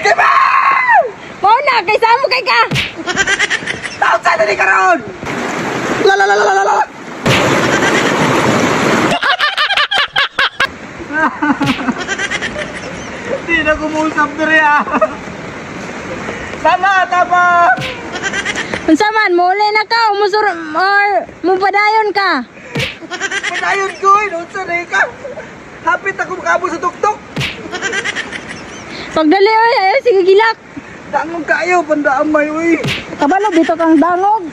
Kimi! Mao na kay samo kay ka. Taon sa ni karon. La la la la la la. Di na kumusap diri ah. Tama, tama. Unsa man, muli na ka, umusur or mupadayon ka. Padayon ko, unsa na ka? Hapit ako makaabot sa tuktok. Pagdali oy, ayo sige gilak. Dangog kayo, pandaamay oy. Kabalo bito kang dangog.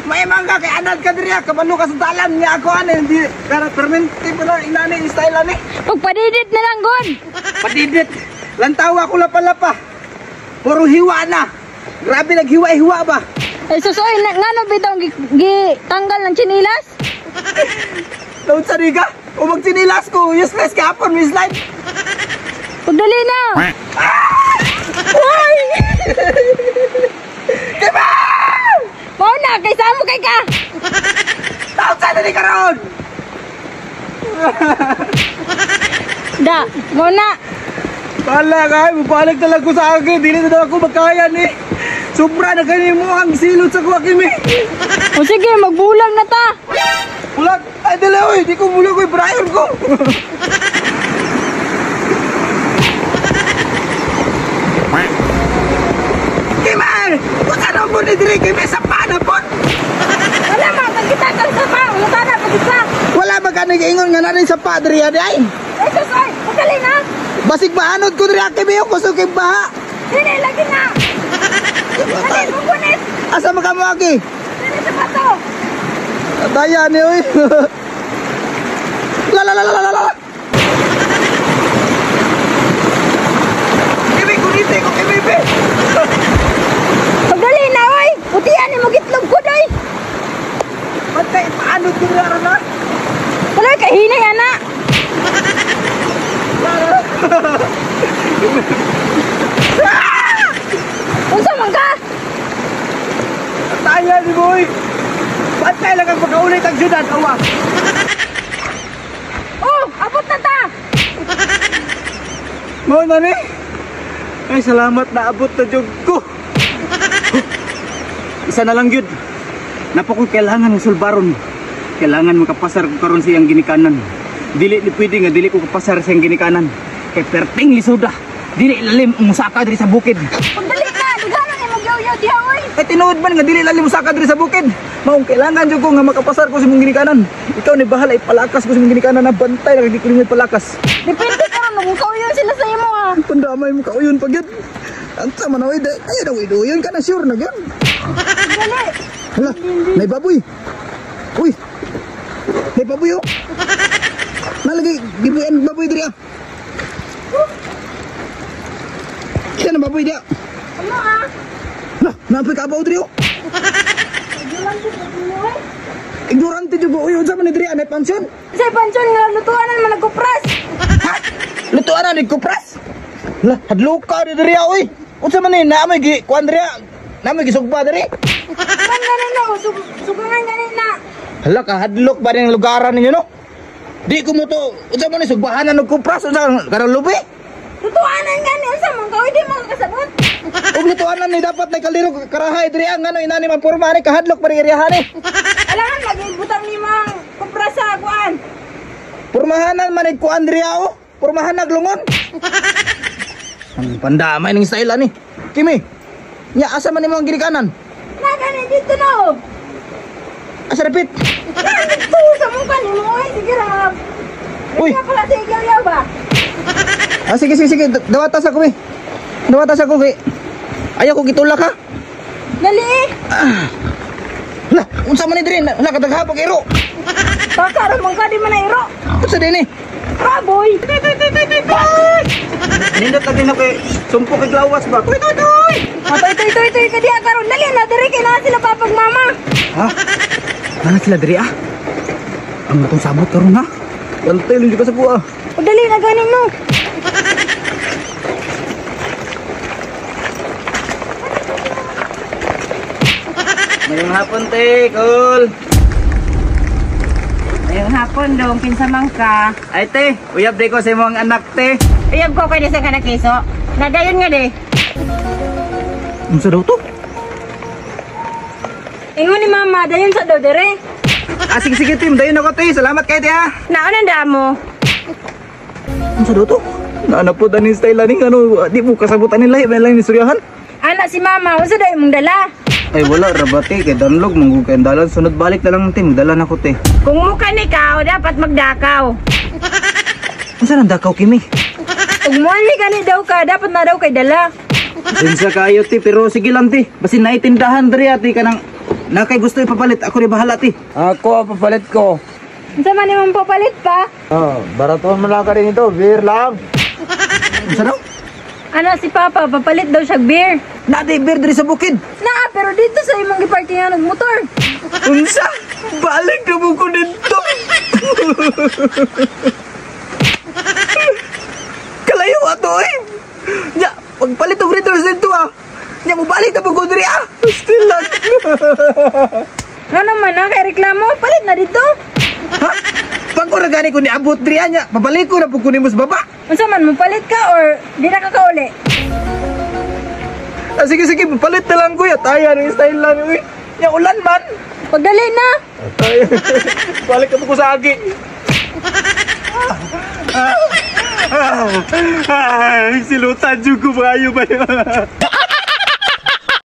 May mangga kay anad ka diri, kabalo ka sa dalan niya ako ani hindi kara permente pa na inani style ani. Pagpadidit na lang god. Padidit. Lantawa ko lapa-lapa. Puro hiwa na. Grabe naghiwa-hiwa ba? Ay susoy ngano bitong gitanggal ng tsinilas? Daud sa riga, o magtsinilas ko, useless kahapon, miss life. Pagdali na. Ah! Uy! Diba? Mao na kay samo kay ka. Taon sa ni karon. Da, mao na. Bala kay, mupalag talaga ko sa akin, dili na ako makaya ni. Sobra na kani mo ang silot sa kuha kimi. O sige, magbulag na ta. Bulag? Ay dili oy, di ko bulag oy, Brian ko. Kimi! Unsa na mo ni diri kimi sa panapon? Wala man kita kang sapa, unsa na pagid ka? Wala ba ka nag-ingon nga na rin sa padre adi ay? Ay sus oy, pagdali na. Basig maanod ko diri kimi kusog kay baha. Dili lagi na. Dali bukunit. Asa man ka mo agi? Dili sa bato. Daya ni oy. La la la la la la. Kimi kunite ko kimi be. Pagdali na oy. Putian nimo gitlog ko doy. Bantay paanod ko diri aron na. Wala kay hinay ana. Unsa man ka? Taya ni boy. Bantay lang ang pagkaulit ang syudad awa. Oh, abot na ta. Mao na ni. Ay salamat na abot na jud ko. Isa na lang gyud. Napa ko kailangan ng sulbaron. Kailangan makapasar ko karon sa iyang ginikanan. Dili ni pwede nga dili ko kapasar sa iyang ginikanan. Kay perting lisuda. Dili lalim ang musaka diri sa bukid. Pagdali na, dughanan nimo gyawyaw diha oy. Kay tinuod man nga dili lalim musaka diri sa bukid. Maong kailangan jud ko nga makapasar ko sa imong ginikanan. Ikaw ni bahala ipalakas ko sa imong ginikanan na bantay lang di ko nimo ipalakas. Depende karon magkauyon sila sa imo ha. Pandamay mo kauyon pag yun. Ang sama na oy, ay daw iduyon ka na sure na gyud. Dali. Hala, may baboy. Uy. May baboy oh. Nalagay gibuyan baboy diri ah. Siya na baboy diya. Ano ah? Lah, naapay ka abaw diri oh. Ignorante jud mo eh. Ignorante jud ko. Uy, unsa man ni diri ah, may pansyon? Sa pansyon nga lutuanan man nagkupras. Ha? Lutuanan nagkupras? Lah, hadlok ka ni diri ah, uy. Unsa man ni naamoy gi kuan diri ah? Naamoy gisugba diri? Kan ganin na, sugangan ganin na. Hala ka hadlok ba ning lugaran ninyo no? Di ko mo to, unsa man ni sugbahanan og kupras unsa karang lubi? Lutuanan gani unsa man ka, di man kasabot. Ug lutuanan ni dapat nay kaldero karahay diri ang ngano inani man porma ni kahadlok pa ring iriyahan ni. Alangan magibutang ni mang kupras sa kuan. Pormahanan man kuan diri oh. Pormahan naglungon. Ang pandamay ning style ani. Kimi. Nya asa man nimo ang ginikanan? Na gani dito no. Asa dapit? Na dito sa mong kanimo oy sige ra. Uy. Pala sa igyaw ba? Ah, sige sige sige, dawata sa ko eh. Dawata sa ko kay. Ayaw ko gitulak ha. Dali eh. Ah. Lah, unsa man ni diri? Lah kadaghapag iro. Baka ra man ka di man na iro. Unsa din eh? Baboy. Nindot lagi na kay sumpok kay lawas ba. Tuy tuy tuy. Atoy tuy tuy tuy ka diha karon. Dali na diri kay naa sila papag mama. Ha? Naa sila diri ah. Ang atong sabot karon ha. Bantay lang jud ka sa kuha. O dali na ganin no. Ngayong hapon te, cool. Ngayong hapon dong, kinsa man ka? Ay te, uyab di ko sa imong anak te. Uyab ko kay sa kana keso. Nadayon nga de. Unsa daw to? Ingon ni mama, dayon sa daw dire. Ah, sige sige team, dayon ako te. Salamat kay te ha. Naon ang damo? Unsa daw to? Naana po daning style aning ano, di mo kasabutan nila, may lang ni suryahan. Ana si mama, unsa daw imong dala? Ay wala ra ba te, kay danlog manggug kay dalan sunod balik na lang te, magdala na ko te. Kung muka ni ka, dapat magdakaw. Unsa nang dakaw kimi? Ug muanli gani daw ka, dapat na daw kay dala. Sinsa kayo te, pero sige lang te. Basin naitindahan diri ate kanang nakay gusto ipapalit, ako rin bahala te. Ako, papalit ko. Unsa man imong papalit pa? Ah, baratuan mo lang ka rin ito. Beer lang. Unsa daw? Ana si papa, papalit daw siya beer. Na di beer diri sa bukid. Naa, pero dito sa imong giparkingan og motor. Unsa? Balik na mo ko dito. Kalayo ato eh. Nya, pagpalit og returns dito ah. Nya, mubalik na po ko diri ah. Still lang. Nga naman na, kay reklamo, palit na dito. Ha? Pag ko na gani ko niabot diri ah, nya, pabalik ko na po ko nimo sa baba. Unsa man, mupalit ka or di na ka kauli? Ah, sige sige, palit na lang kuya. Tayo ng style lang uy. Nya ulan man. Pagdali na. Ay, balik na po ko sa agi. Ay, silutan jud ko maayo ba.